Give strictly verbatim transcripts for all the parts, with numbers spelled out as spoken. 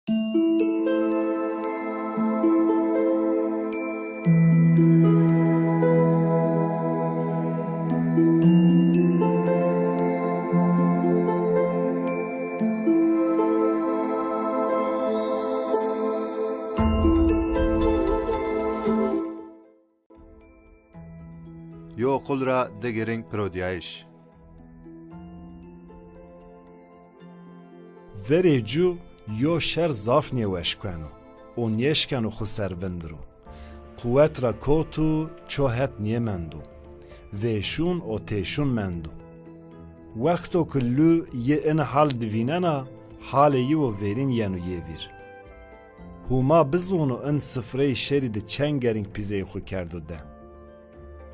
Yo oqul ra di giring pirodîyayîş. Verê cû yo şer zaf nêweşkueno û nêşkeno xwu ser vindiro. Quwet ra kot û ço het nêmendo. Vêşûn û têşûn mendo. Wexto ki Lû yi ini hal di vînena, halê yi wo verîn yeno yê vîr. Hûma bizûno in sifreyê şerî di çend gerîng pîzeyê xwu kerdo de.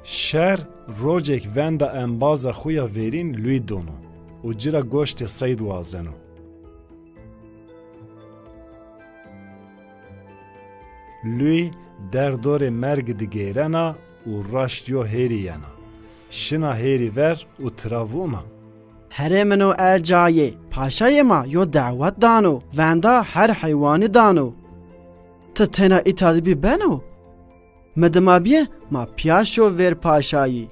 Şer rocêk venda embaza xwu ya verîn Lûyî dono û ci ra goştê seyd wazeno. Lûyî derdorê mergi di geyrena û raşt yo hêrî yena. Şina hêrî ver û tira vûna. Herê min o ercayê, paşayê ma yo dawet dano, venda her heywanî dano. Ti tena îta di bî beno? Mi dima bîye ma pîya şo vêr paşayî.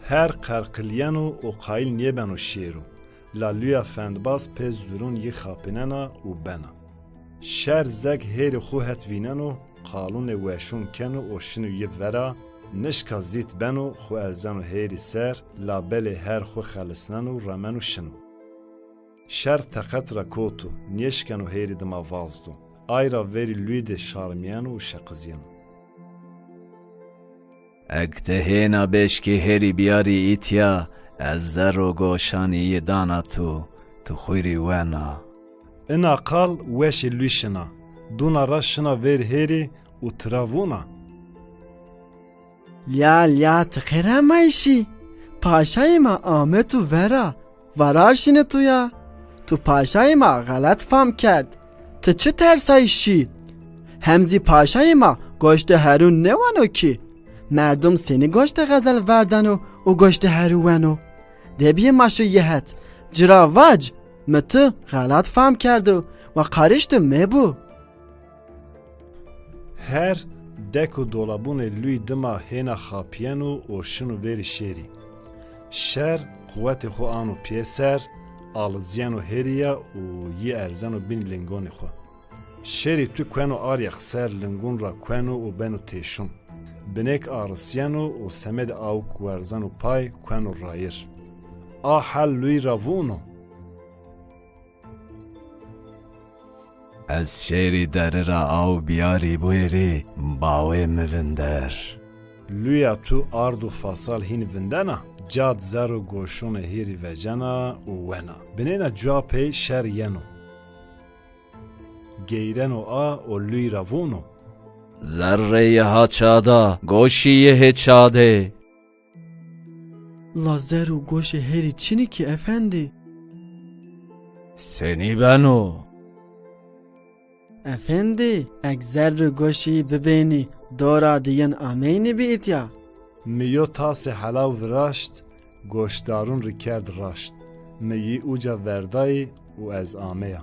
Her qerqilîyeno û qayîl nêbeno şêro. La Lûya fendbaz pê zurûn yi xapînena û bena. Şer zeg hêrî xwu het vîneno, qalûnê weşûn keno û şino yi vera, nişka zît beno, xwu erzeno hêrî ser, labelê her xwu xelisneno, remeno şino. Şer teqet ra koto, nêşkeno hêrî dima vazdo. Ay ra verî Lûyî de şarmîyeno û şeqizîyeno. Eg ti hêna beşkî hêrî bîyarî îtya, ez zerr û goşanî yi dana tu, tu xwîrî wena. Ina qal weşê Lûyî şina. Dûna ra şina vêr hêrî û tira vûna. Lya lya ti qey ra mayî şî? Paşayê ma ame tu vera. Varar şîne tu ya. Tu paşayê ma xelet fam kerd. Ti çi tersayî şî? Hem zî paşayê ma goştê herû nêweno kî. Merdum senî goştê xezel verdeno û goştê herû weno? Debîyê ma şo yi het. Ci ra vac, mi tu xelet fam kerdo, wa qarîş tu mebû. Her dek û dolabûnê Lûyî dima hêna xapîyeno û şino verî şêrî. Şer quwetê xwu ano pîyeser, alizîyeno hêrî ya û yî erzeno bîn lingonê xwu. Şêrî tu kueno aryex ser lingûn ra kueno û beno têşûn. Binêk arisîyeno û semedê awik werzeno pay, kueno rayir. A hel Lûyî ra vûno. Ez şêrî deri ra aw bîyarî bûyerî, bawê mi vinder. Lûya tu ard û fasal hîn vindena, cad zerr û goşûnê hêrî vecena û wena. Binêna cuwa pey şer yeno. Geyreno a û Lûyî ra vûno. Zerrê yi ha çada, goşî yi hê çadê. La zerr û goşê herî çinî kî efendî. Senî beno? Efendî, eg zerr û goşî bibênî, dora di yin ameynî bî îtya? Mi yo tasê helaw viraşt, goşdarûn ri kerd raşt. Mi yî uca verdayî û ez ameya.